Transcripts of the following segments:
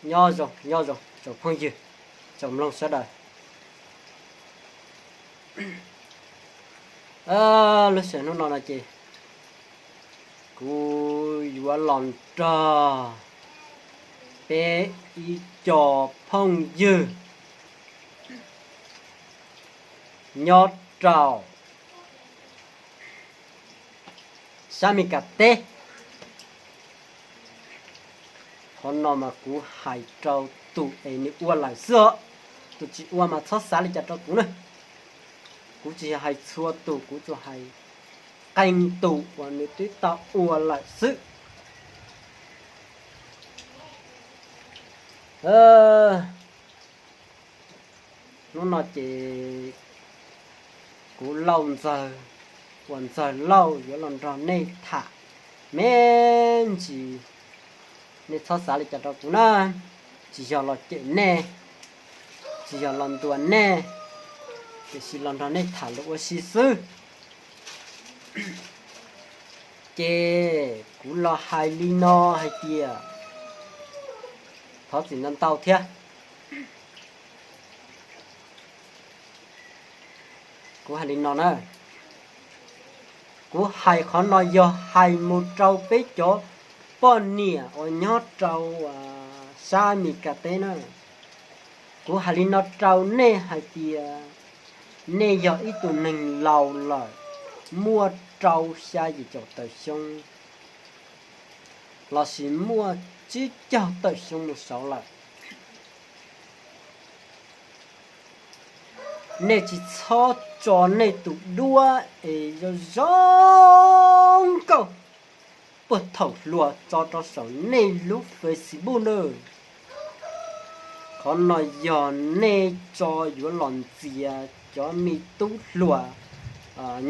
Nyob zoo, nyob zoo tsoom phooj ywg, tsoom mloog sawv daws. Lub sij hawm hnub no no ces kuv yuav los nrog peb ib co phooj ywg nyob rau sab Mes Kas teb. Qhov no mas kuv hais rau tus es nws ua lawm xwb os. Tus tsis ua mas txhob xav li cas rau kuv na. Kuv tsis yog hais txhua tus, kuv tsuas hais qee tus uas nws twb tau ua lawm xwb. Hnub no ces kuv Lauj Ntxawg uas Ntxawg Lauj yuav los nrog nej tham me ntsis. Nej txhob xav li cas rau kuv na, tsis yog los cem nej, tsis yog los ntuas nej, tiam sis los nrog nej tham lus ua si xwb. Ces kuv los hais li no hais tias, thov txim ntau ntau thiab. Kuv hais li no na, kuv hais qhov no yog hais mus rau peb cov poj niam uas nyob rau sab Mes Kas teb na. Kuv hais li no rau nej hais tias nej yog ib tug neeg laus lawm, muaj rau xya yim caum tawm xyoo lossis muaj tsib caug tawm xyoo mus saud lawm, nej tsis txhob tso nej tus duab es zoo zoo nkauj puag thaum hluas tso rau saum nej lub Facebook na. Qhov no yog nej tso yuav los ntxias cov me tub hluas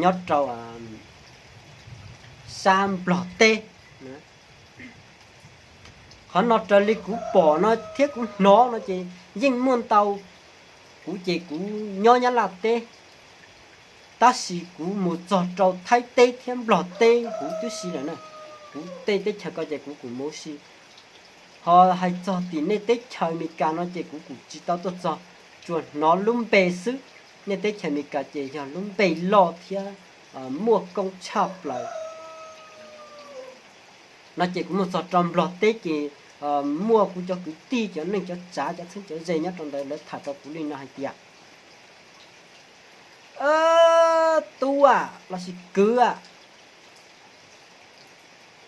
nyob rau sab Nplog teb. Qhov no raws li kuv pom no thiab kuv hnov no ces yeej muaj ntau. Kuv ces kuv nyob Nyab Laj teb, tab sis kuv mus txog rau Thaib teb thiab Nplog teb huv tib si lawm na. Kuv tej teb chaws ko ces kuv kuj mus si. Ho hais txog tim nej teb chaws Amelikas no ces kuv kuj tsis tau tuaj txog, tsuas hnov lub npe xwb. Nej teb chaws Amelikas ces yog lub npe loj thiab muaj koob tshaj plaws. No ces kuv mus txog rau Nplog teb ces muaj kuv cov kwv tij, cov neej cov tsav, cov txheeb cov ze nyob rau ntawd lawv tham rau kuv li no hais tias, tub lossis kwv,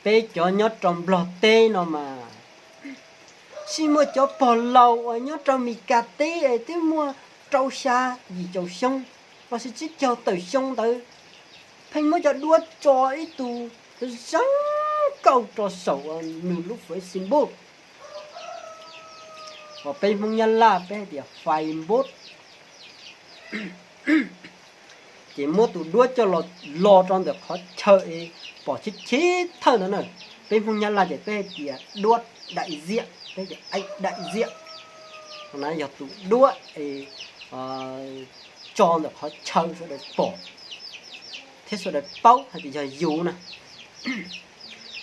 peb cov nyob rau Nplog teb no mas sij muaj cov pog laus uas nyob rau Amelikas teb es twb muaj rau xya yim caum xyoo lossis tsib caug tawm xyoo ntawd, pheej muab cov duab tso ib tug zoo nkauj rau saum nws lub Facebook, uas peb Hmoob Nyab Laj peb hais tias Facebook, ces muab tus duab coj los lo rau ntawm qhov chaw es pom chiv chiv thawj ntawd na. Peb Hmoob Nyab Laj ces peb hais tias duab daim ziab, peb tias aib daim ziab. Qhov no yog tus duab es tso ntawm qhov chaw sawv daws pom thiab sawv daws paub hais tias yog yus na.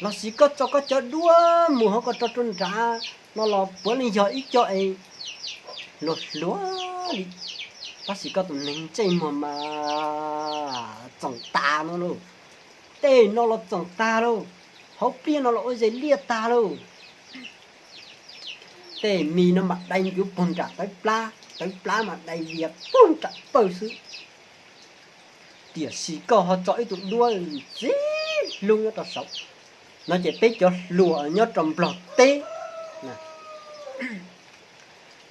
Lossis koj tso koj cov duab mus ho koj tso rau nrad no los puav leej yog ib co es hluas hluas li, tab sis koj tus neeg ntsej muag mas txoom tas no lauj. Tej no los txoom tas lauj, hauv pliaj no los ua zes liaj tas lauj. Tej mis no mas dai ncuav puag nram tawv plab, tawv plab mas dai vias puag nram pawg xwb. Tiam sis koj ho tso ib tug duab ntxim hlub nyob rau saud. No ces peb cov hluas nyob rau Nplog teb,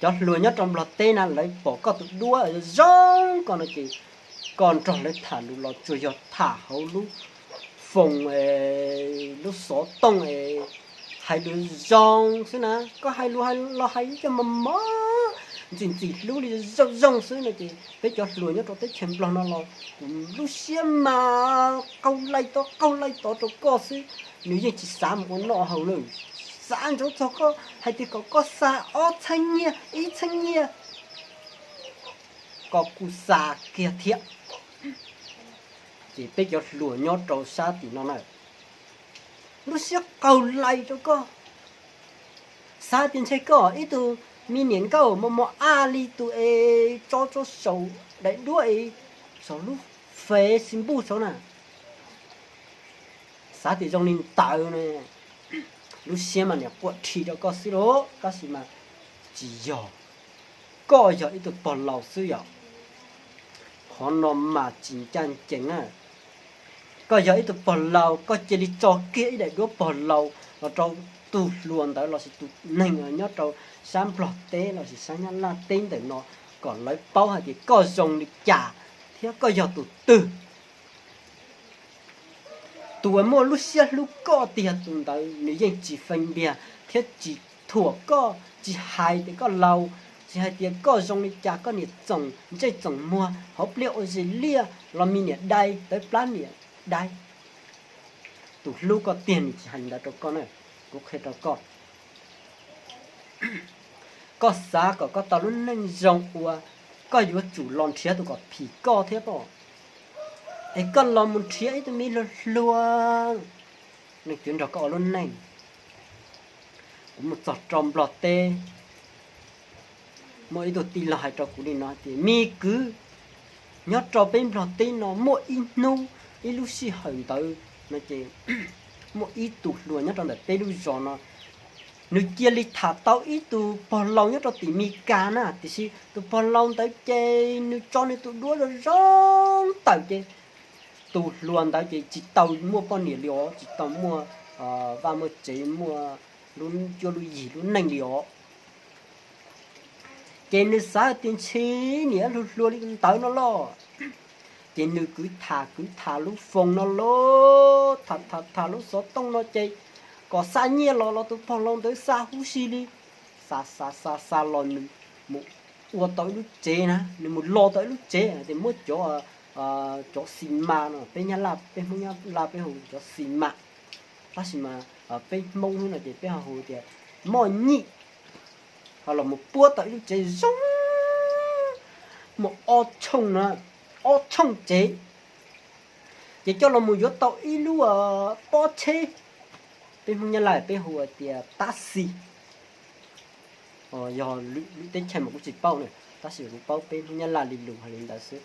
cov hluas nyob rau Nplog teb na lawv pom koj tus duab zoo koj no ces koj nrog lawv tham lus los tsuas yog tham hauv lub foos, lub xov tooj es hais lus zoo xwb na. Koj hais lus los hais ib co mos mos ntxim ntxim hlub li zoo zoo xwb no ces peb cov hluas nyob rau teb chaws Nplog no los kuv lub siab mas qaug laij tod qaug laij tod rau koj xwb. Nws yeej tsis xav mus ua noj haus na, xav ntsoov txog koj hais tias kom koj xa ob txheeb nyiaj ib txheeb nyiaj, koj kuj xa kiag thiab. Ces peb cov hluas nyob rau sab tim no na, lub siab qaug laij rau koj. Xav tias ntshe koj ib tug me niam nkauj mos mos a li tus es tso rau saum daim duab es saum lub Facebook saud na. Xav tias zoo li ntawd ne, lub siab mas niam quaj rhi rau koj xwb lauj, tab sis mas tsis yog. Koj yog ib tug pog laus xwb yom. Qhov no mas tsis ncaj ncees na. Koj yog ib tug pog laus, koj cia li tso kiag ib daim duab pog laus los rau tus hluas ntawd lossis tus neeg nyob rau sab Nplog teb lossis sab Nyab Laj teb ntawm no, kom lawv paub hais tias koj zoo li cas thiab koj yog tus twg. Tus uas muaj lub siab hlub koj tiag tus ntawd nws yeej tsis fee npiag thiab tsis thuam koj, tsis hais tias koj laus, tsis hais tias koj zoo li cas, koj niam txoom ntsej txoom muag, hauv pliaj ua zis liaj los me niam dai, tawv plab niam dai. Tus hlub koj tiag nws tsis hais li ntawd rau koj na. Kuv qhia rau koj, koj xav kom koj tau lub neej zoo uas koj yuav tsum los nrhiav tus kom phim koj thiab pob. Es koj los mus nrhiav ib tug me hluas hluas, nws twv nrog koj ua lub neej. Kuv mus txog rau Nplog teb, muaj ib tug tij laug hais rau kuv li no tias, me kwv, nyob rau peb Nplog teb no muaj ib hnub, ib lub sij hawm ntawd no ces muaj ib tug hluas nyob rau ntawm peb lub zos no, nws cia li tham tau ib tug pog laus nyob rau tim Mes Kas na, tiam sis tus pog laus ntawd ces nws tso nws tus duab zoo zoo tawm ces tus hluas ntawd ces tsis tau muaj poj niam li os, tsis tau muaj vaj muaj tsev, muaj lub cuab lub yig lub neej li os. Ces nws xav tias ntshe niam hluas hluas li ntawd no los. Ces nws kwv tham kwv tham lub foos no los tham tham tham lub xov tooj no ces kom xa nyiaj los los tus pog laus ntawd xa huv si li. Xa xa xa xa los nws mus ua tau ib lub tsev na, nws mus lo tau ib lub tsev tias muab cov, cov xis mas no, peb Nyab Laj, peb Hmoob Nyab Laj peb hu cov xis mas, tab sis mas peb Hmoob no ces peb ho hu tias moj nyij. Ho los mus puab tau ib lub tsev zoo muaj ob tshooj na, ob tshooj tsev. Ces coj los mus yuav tau ib lub pob tsheb, peb Hmoob Nyab Laj peb hu tias tab xi. Yog lwm teb chaws mas kuv tsis paub na, tab sis kuv paub peb Hmoob Nyab Laj li lus hais li ntawd xwb.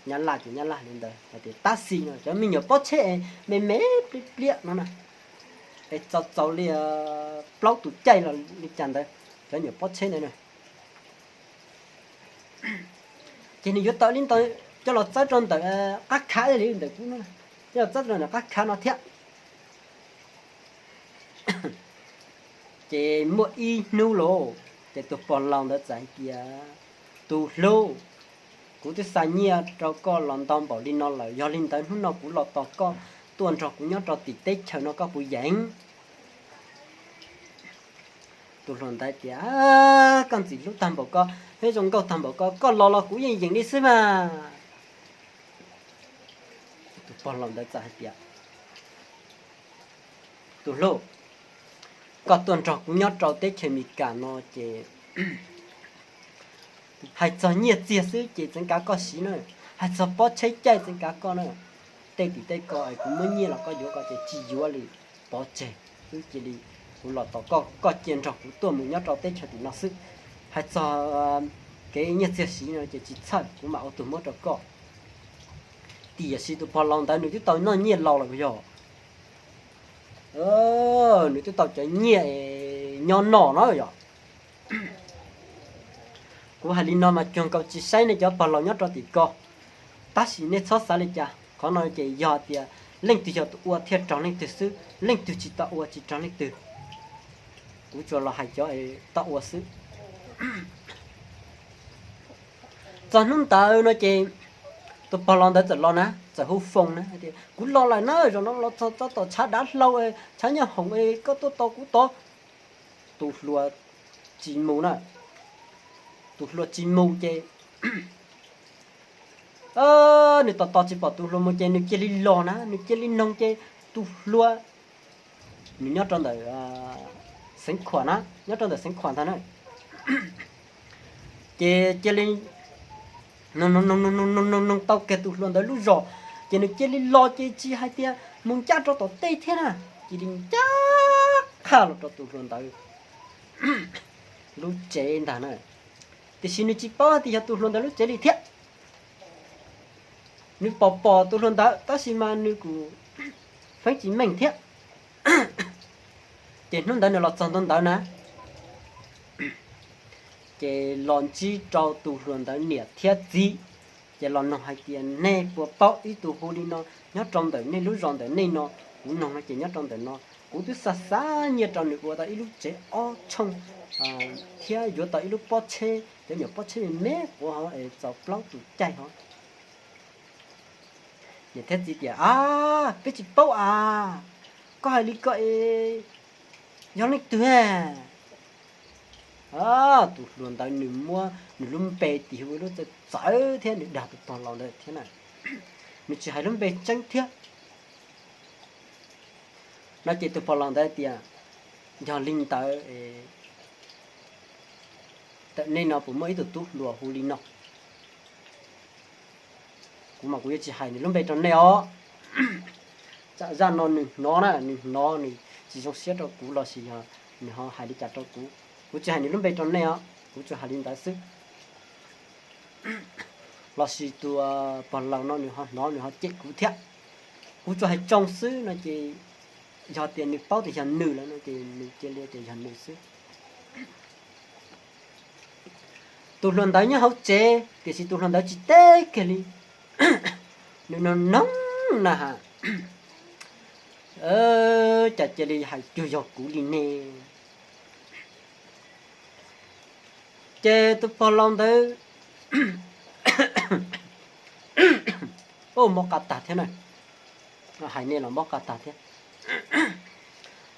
Nyab Laj ces Nyab Laj li ntawd hais tias tab xi no, cov me nyuam pob tsheb me me pliab pliab no na, es txaus txaus li plaub tus caij los li cas ntawd, cov nyuam pob tsheb ntawd na. Ces nws yuav tau li ntawd coj los txawb rau ntawm qab khav li ntawm kuv, coj los txawb rau ntawm qab khav no thiab. Ces muaj ib hnub los, ces tus pog laus ntawd txawm hais tias, tus hlub, kuv twb xa nyiaj rau koj los ntau npaum li no lawm, yog li ntawd hnub no kuv los tos koj tuaj nrog kuv nyob rau tim teb chaws no koj puas yeem? Tus hluas ntawd tias, koj ntxim hlub tag npaum ko, thiab zoo nkauj tag npaum ko, koj los los kuv yeej yeem li xwb mas. Tus pog laus ntawd txawm hais tias, tus hlub, koj tuaj nrog kuv nyob rau teb chaws Amelikas no ces hais txog nyiaj txiag xwb ces txeev kav koj siv na, hais txog pob tsheb caij txeev kav koj na. Tej tim tej ko es kuv muab nyiaj los koj yuav ko ces tsis yuav li, pov tseg, wb cia li, kuv los tos koj, koj cia nrog kuv tuaj mus nyob rau teb chaws tim no xwb. Hais txog kev nyiaj txiag siv no ces tsis txhawj, kuv mam ua tus muab rau koj. Tiam sis tus pog laus ntawd nws twb tau noj nyiaj laus lawm yog, nws twb tau cov nyiaj nyob no na yog. Kuv hais li no mas cuag nkaus tsis saib nej cov pog laus nyob rau tim ko, tab sis nej txhob xav li cas, qhov no ces yog tias leej twg yog tus ua thiaj raug leej twg xwb, leej twg tsis tau ua tsis raug leej twg. Kuv tsuas los hais cov tau ua xwb. Txog hnub ntawd no ces tus pog laus ntawd txawm los na, txawm hu foos na tias, kuv los lawm na, zaum no los txog txog tom tshav dav hlau, tshav nyob hoom, koj tuaj tos kuv tod. Tus hluas tsis mus na, tus hluas tsis mus ces nws tos tos tsis pom tus hluas mus ces nws cia li los na, nws cia li noog ces tus hluas, nws nyob rau ntawm Xeev Khuam na, nyob rau ntawm Xeev Khuam ntag na. Ces cia li noog noog noog noog tau kiag tus hluas ntawd lub zos, ces nws cia li los ces tsis hais tias mus ncaj rau tom tej thiab na, cia li ncaj qha los rau tus hluas ntawd. lub tsev ntag na. Tiam sis nws tsis paub hais tias yog tus hluas ntawd lub tsev li thiab. Nws pom pom tus hluas ntawd tab sis mas nws kuj feeb tsis meej thiab. Ces hnub ntawd nws los txog ntua ntawd na, ces los ntsib rau tus hluas ntawd niam thiab txiv. Ces los noog hais tias nej puas paub ib tug hu li no nyob rau ntawm nej lub zos ntawm nej no? Kuv noog no ces nyob rau ntawm no, kuv twb xa xa nyiaj rau nws ua tau ib lub tsev ob tshooj thiab yuav tau ib lub pob tsheb, cov nyuam pob tsheb me me quav hov es txaus plaub tus caij hov. Niam thiab txiv tias, a, peb tsis paub a, koj hais li ko es yog leej twg? Tus hluas ntawd nws muab nws lub npe tis hu ua lub txawv txawv thiab nws dag tus pog laus ntawd thiab na, nws tsis hais lub npe tseeb thiab. No ces tus pog laus ntawd tias, yog li ntawd ntawm nej no puas muaj ib tug tub hluas hu li no? Kuv mas kuv yuav tsis hais nws lub npe rau nej os. Zaj no nws hnov na, nws hnov nws tsis zoo siab rau kuv los sis yog nws ho hais li cas rau kuv, kuv tsis hais nws lub npe rau nej os, kuv tsuas hais li ntawd xwb. Los sis tus pog laus no nws ho hnov nws ho cem kuv thiab. Kuv tsuas hais tsoo xwb no ces yog tias nws paub tias yog nws lawm no ces nws cia li tias yog nws xwb. Tus hluas ntawd nyob hauv tsev tiam sis tus hluas ntawd tsis teb kiag li. Nws noog noog na has, cas cia li hais cuag yog kuv li ne? Ces tus pog laus ntawd, mob qa tag thiab na, hais nej los mob qa tag thiab.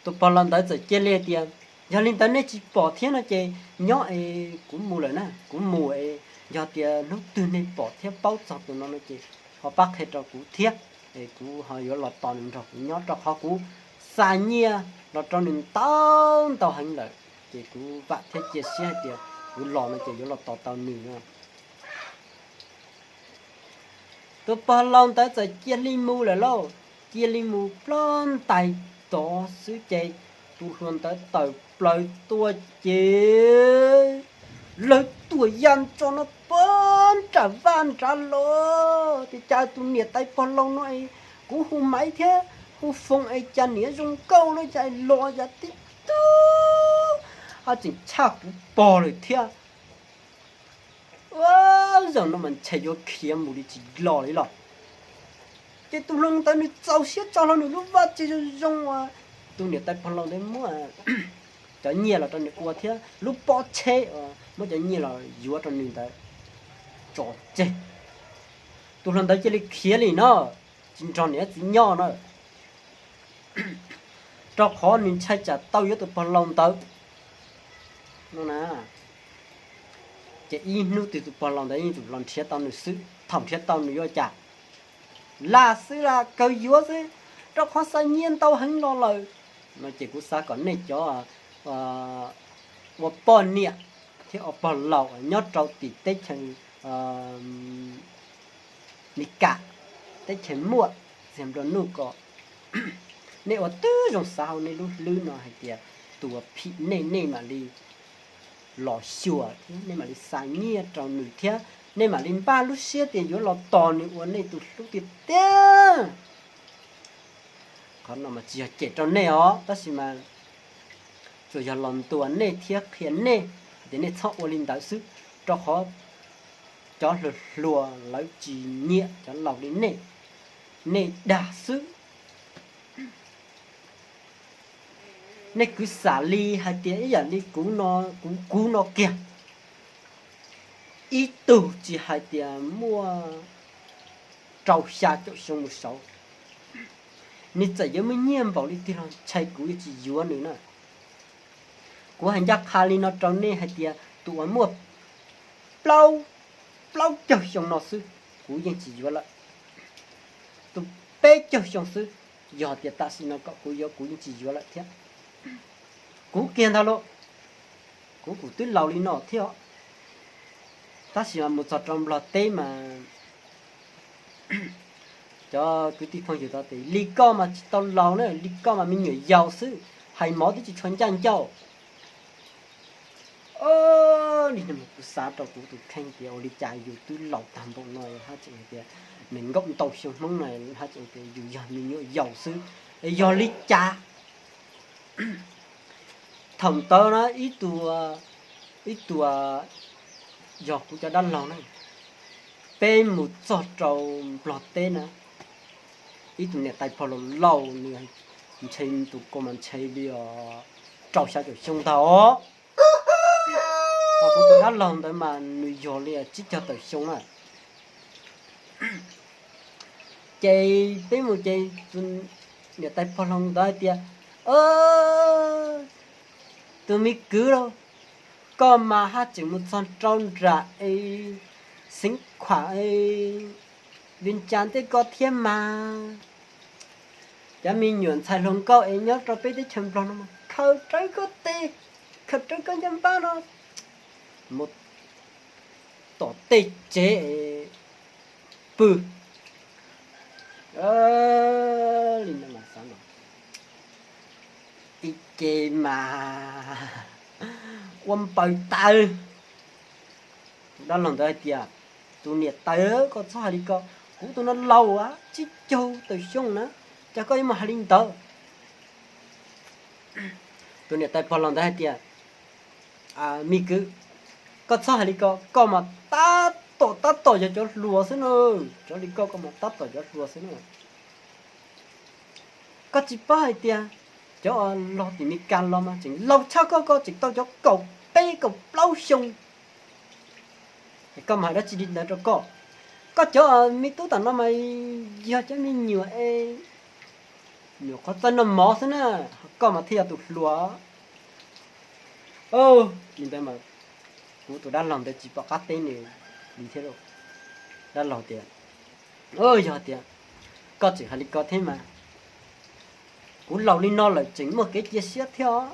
Tus pog laus ntawd txawm cia li tias, yog li ntawd nej tsis pom thiab no ces nyob es kuv mus lawm na, kuv mus es yog tias hnub twg nej pom thiab paub txog tus no no ces ho pab qhia rau kuv thiab, es kuv ho yuav los tos nws nrog kuv nyob rau qhov kuv xa nyiaj los rau nws ntau ntau heev lawm, ces kuv vam thiab cia siab hais tias kuv los no ces yuav los tos tau nws no. Tus pog laus ntawd txawm cia li mus lawm lauj, cia li mus plob ntais tod xwb ces tus hluas ntawd tawm plaws tuaj ces lawv tuam ya ntso no pag nram vaj nrad los ces cas tus niam tais pog laus no es kuv hu Maiv thiab hu Foo es cas niam zoo nkauj no cas los yam tib tug ho tseem tshaj kuv pog lawm thiab. Ua, zaum no mas ntshe yuav khiav mus li tsis los li los. Ces tus hluas ntawd nws txaus siab tso hlo nws lub vaj tse zoo zoo uas tus niam tais pog laus ntawd muab cov nyiaj los rau nws ua thiab lub pob tsheb uas muab cov nyiaj los yuav rau nws ntawd tso tseg. Tus hluas ntawd cia li khiav li no, tsis nrog niam txiv nyob na, rau qhov nws ntshai tsam tau yuav tus pog laus ntawd no na. Ces ib hnub twg tus pog laus ntawd yeej tsum los nrhiav tau nws xwb, thaum nrhiav tau nws yuav cas laj xwb las kawg yuav xwb, rau qhov xa nyiaj ntau heev los lawm no. Ces kuv xav kom nej cov ua poj niam thiab ua pog laus nyob rau tim teb chaws Meskas, teb chaws muaj txiag nplua nuj ko, nej ua tib zoo xav hauv nej lub hlwb no hais tias tus uas phim nej, nej mam li los xyuas thiab nej mam li xa nyiaj rau nws thiab nej mam li npaj lub siab tias yuav los tos nws ua nej tus hlub tiag tiag. Qhov no mas tsis yog cem rau nej os, tab sis mas tsuas yog los ntuas nej thiab qhia nej hais tias nej txhob ua li ntawd xwb, rau qhov cov hluas hluas lawv tsis nyiam cov laus li nej, nej dag xwb. Nej kwv xam li hais tias ib yam li kuv no, kuv, kuv no kiag, ib tug tsis hais tias muaj rau xya caum xyoo mus saud, nws txawm yuav muaj nyiaj npaum li twg los ntshai kuv yuav tsis yuav nws na. Kuv hais ncaj qha li no rau nej hais tias tus uas muaj plaub, plaub caug xyoo no xwb kuv yeej tsis yuav lawm. Tus peb caug xyoo xwb, yog tias tam sim no kom kuv yuav kuv yeej tsis yuav lawm thiab. Kuv kiag ntag lauj, kuv kuj twb laus li no thiab os. Tab sis mas mus txog rau Nplog teb mas cov kwv tij phooj ywg tod tias li koj mas tsis tau laus na, li koj mas me nyuam yaus xwb, hais mov twb tsis tshua ncaj ncauj. Nim no kuv xav rau kuv tus kheej tias ua li cas yus twb laus tag npaum no haj tseem tias, nees nkaum ntau xyoo Hmoob no haj tseem tias yus yog me nyuam yaus xwb, yog li cas? Thaum ntawd na ib tug, ib tug, yog kuv cov dab laug na, peb mus txog rau Nplog teb na, ib tug niam tais pog laus laus nws ntshe tus ko mas ntshe li rau xya caum xyoo ntag os. Ho kuv tus dab laug ntawd mas nws yog li tsib caug tawm xyoo na. Ces peb mus ces tus niam tais pog laus ntawd hais tias, tus me kwv lauj, koj mas haj tseem mus txog rau nram es Xeev Khuam, Vias Cas ntej ko thiab mas. Cov me nyuam ntxhais hluas nkauj es nyob rau peb teb chaws Nplog no mas khaws rawv koj tes, khaws rawv koj ncaj npab no mus tom tej tsev es pw. Li no mas xav no, ib ce mas ua npaws taws. Tus dab laug ntawd hais tias, tus niam tais, koj txhob hais li ko, kuv tus no laus tsib caug tawm xyoo na, cas koj yuav mus hais li ntawd? Tus niam tais pog laus ntawd hais tias, me kwv, koj txhob hais li ko, koj mas tab tom tab tom yog cov hluas xwb na, cov li koj koj mas tab tom cov hluas xwb na. Koj tsis paub hais tias cov los tim Mes Kas los mas tseem laus tshaj koj, koj tseem tau cov kaum peb kaum plaub xyoo. Koj mas hais dab tsi li ntawd rau koj? Koj cov me tub tam no mas yog cov me nyuam es nyuam qhuav txawj noj mov xwb na, koj mas thiaj yog tus hluas. Li ntawd mas kuv tus dab laug ntawd tsis pom qab teb nws li thiab lauj. Dab laug tias, yog tias koj tseem hais li ko thiab mas kuv laus li no lawm tseem muaj kev cia siab thiab os.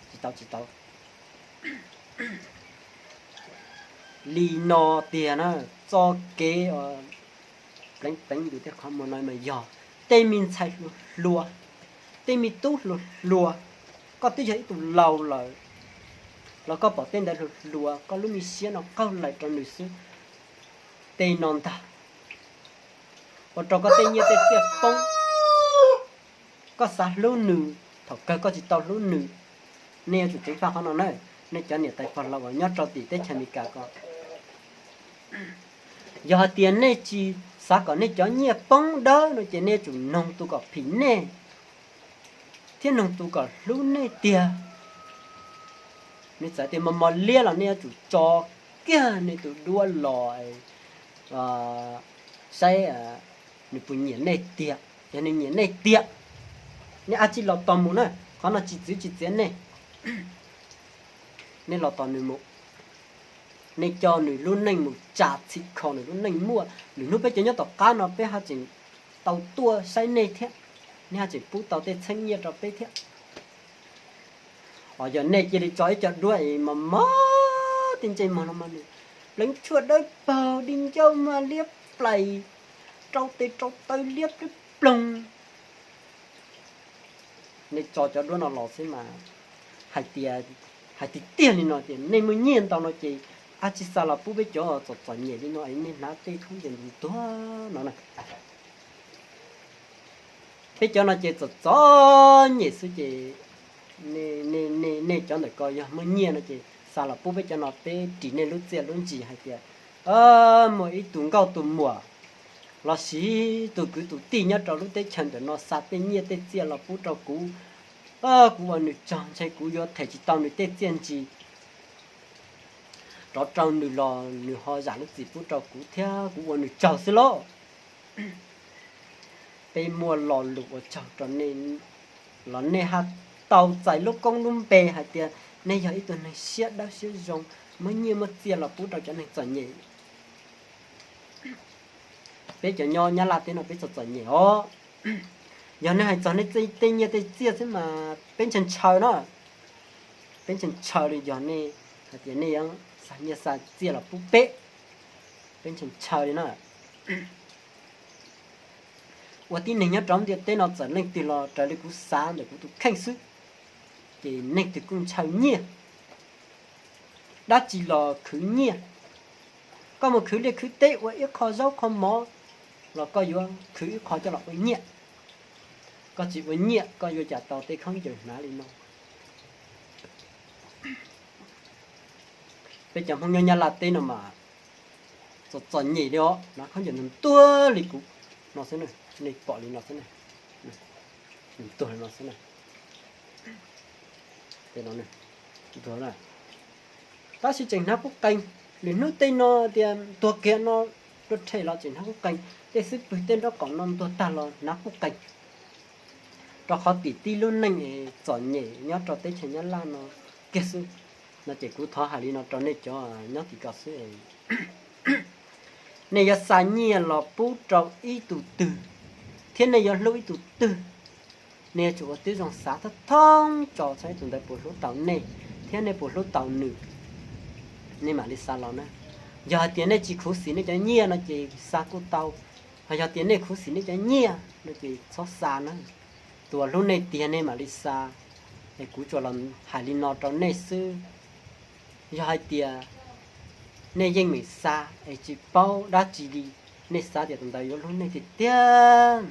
Tsis tau, tsis tau. Li no tiag na, txoj kev pleev pleev yus tej qhov muag no mas yog tej me ntxhais hluas hluas, tej me tub hluas hluas, koj twb yog ib tug laus lawm los koj pom tej ntawd hluas hluas, koj lub me siab no qaug laim rau nws xwb. Tej no ntag ua rau koj tej nyiaj tej txiaj poob. Koj xav hlub nws, thaum kawg koj tsis tau hlub nws. Nej yuav tsum ceev faj qhov no na, nej cov niam tais pog laus uas nyob rau tim teb chaws Amelikas ko. Yog hais tias nej tsis xav kom nej cov nyiaj poob dawb no ces nej yuav tsum noog tus kom phim nej thiab noog tus kom hlub nej tiag. Nws txawm tias mos mos liab los nej yuav tsum tso kiag nej tus duab los saib nws puas nyiam nej tiag. Yog nws nyiam nej tiag, nej ab tsi los tos mus na, qhov no tsis txwv tsis txiav nej. Nej los tos nws mus, nej coj nws lub neej mus tsa txhim kho nws lub neej muaj. Lwm hnub peb cov nyob tom qab no peb haj tseem tau tuaj saib nej thiab, nej haj tseem pub tau tej txheeb nyiaj rau peb thiab. Os, yog nej cia li tso ib co duab es mos mos tej ntsej muag no mas nws pleev tshuaj dawb paug, di ncauj mas liab plais, rau tes rau taw liab ploog ploog. Nej tso cov duab no los xwb mas hais tias, hais tiag tiag li no tias nej muaj nyiaj ntau no ces ab tsi xa los pub peb cov txom txom nyem li no es nej hnav tej khaub ncaws ntuag no na. Peb cov no ces txom txom nyem xwb ces nej cov ntawm ko yog muaj nyiaj no ces xa los pub peb cov no, peb ris nej lub txiaj lub ntsig hais tias muaj ib tug nkauj tus muam lossis tus kwv tus tij nyob rau lub teb chaws ntawm no xa tej nyiaj tej txiaj los pub rau kuv, kuv ua nws tsaug ntshe kuv yuav them tsis tau nws tej txiaj ntsig rov rau nws los nws ho zam lub txim pub rau kuv thiab kuv ua nws tsaug xwb lauj. Peb muaj lo lus ua tsaug rau nej los nej haj tau txais lub koob lub npe hais tias nej yog ib tug neeg siab dawb siab zoo, muab nyiaj muab txiaj los pub rau cov neeg txom nyem. Peb cov nyob Nyab Laj teb no peb txom txom nyem os. Yog nej hais txog nej tej nyiaj tej txiaj xwb mas peb ntshaw ntshaw na. Peb ntshaw ntshaw li yog nej hais tias nej yuav xa nyiaj xa txiaj los pub peb, peb ntshaw ntshaw li na. Ua tib neeg nyob rau ntiaj teb no txawm leej twg los raws li kuv xav ntawm kuv tus kheej xwb. ces neeg twg kuj ntshaw nyiaj, dab tsi los khwv nyiaj. Koj mus khwv liaj khwv teb ua ib qho zaub qho mov los koj yuav khwv ib qho coj los ua nyiaj. Koj tsis ua nyiaj koj yuav cas tau tej khaub ncaws hnav li no. Peb cov Hmoob nyob Nyab Laj teb no mas txom txom nyem li os, hnav khaub ncaws ntuag ntuag li kuv no xwb, nej pom li no xwb, ntuag li no xwb. Tab sis tseem hnav qub qees, lwm hnub tej no tias ntuag kiag no, rua rhe los tseem hnav qub qees, tej xub pwg tej nraub qaum no ntuag tag los hnav qub qees. Rau qhov tim tib lub neej es txom nyem nyob rau teb chaws Nyab Laj no kiag xwb. No ces kuv thov hais li no rau nej cov nyob tim ko xwb. Nej yuav xa nyiaj los pub rau ib tug twg, thiab nej yuav hlub ib tug twg, nej yuav tsum ua tib zoo xav thoob thoob tso saib tus ntawd puas hlub tau nej, thiab nej puas hlub tau nws, nej mam li xa los na. Yog hais tias nej tsis khuv xim nej cov nyiaj no ces xa kuj tau, ho yog tias nej khuv xim nej cov nyiaj no ces txhob xa na. Tus uas hlub nej tiag nej mam li xa. Es kuv tsuas los hais li no rau nej xwb. Yog hais tias nej yeej meem xa es tsis paub dab tsi li, nej xav tias tus ntawd yuav hlub nej tiag tiag,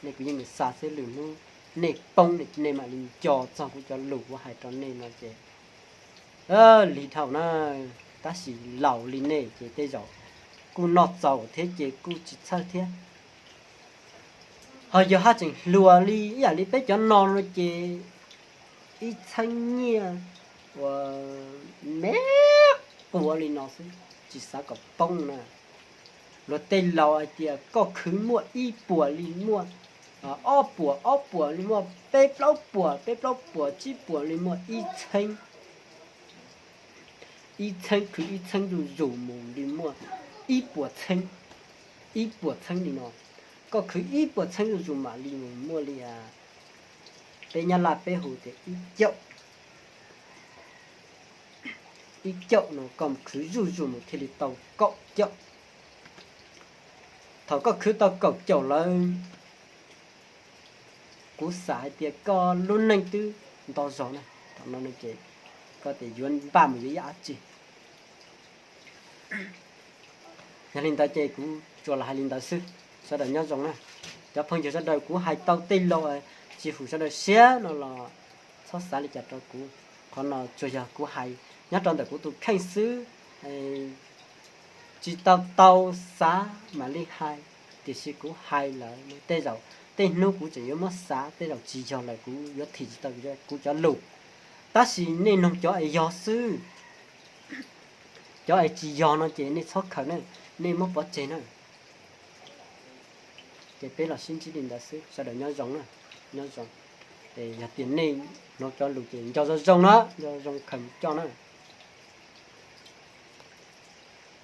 nej kuj yeej meem xa xwb, lwm hnub nej poob nej mam li nco txog kuv cov lus kuv hais rau nej no ces lig dhau na. Tab sis laus li nej ces tej zaum kuj noj txaus thiab ces kuj tsis txhawj thiab. Ho yog haj tseem hluas li ib yam li peb cov no no ces ib txheeb nyiaj uas me quav li no xwb, tsis xav kom poob na. Luag tej laus hais tias koj khwv muaj ib puas li muaj ob puas, ob puas li muaj peb plaub puas, peb plaub puas tsib puas li muaj ib txheeb. Ib txheeb khwv ib txheeb zuj zus mus li muaj ib puas txheeb, ib puas txheeb li no. Koj khwv ib puas txheeb zuj zus mam li mus muaj li, peb Nyab Laj peb hu tias ib caum. Ib caum no koj mus khwv zuj zus mus thiaj li tau kaum caum. Thaum koj khwv tau kaum caum lawm, kuv xav hais tias koj lub neej twb nto zog na. Thaum no ces koj tias yuav npaj mus yuav ib dab tsi. Yog li ntawd ces kuv tsuas los hais li ntawd xwb. Sawv daws nyob zoo na. Cov phooj ywg sawv daws, kuv hais tau tej lo tsis hum sawv daws siab no los txhob xav li cas rau kuv. Qhov no tsuas yog kuv hais nyob rau ntawm kuv tus kheej xwb, tsis tau tau xav mam li hais. Tiam sis kuv hais lawm tej zaum tej hnub kuv tseem yuav muab xav, tej zaum tsis yog lawm kuv yuav thim tsis tau kuv cov lus. Tab sis nej noog cov es yog xwb, cov es tsis yog no ces nej txhob khaws na, nej muab pov tseg na. Ces peb los sib ntsib li ntawd xwb, sawv daws nyob zoo na, nyob zoo. Yog tias nej hnov cov lus ces nco zoo zoo na, nco zoo khaws mus coj na.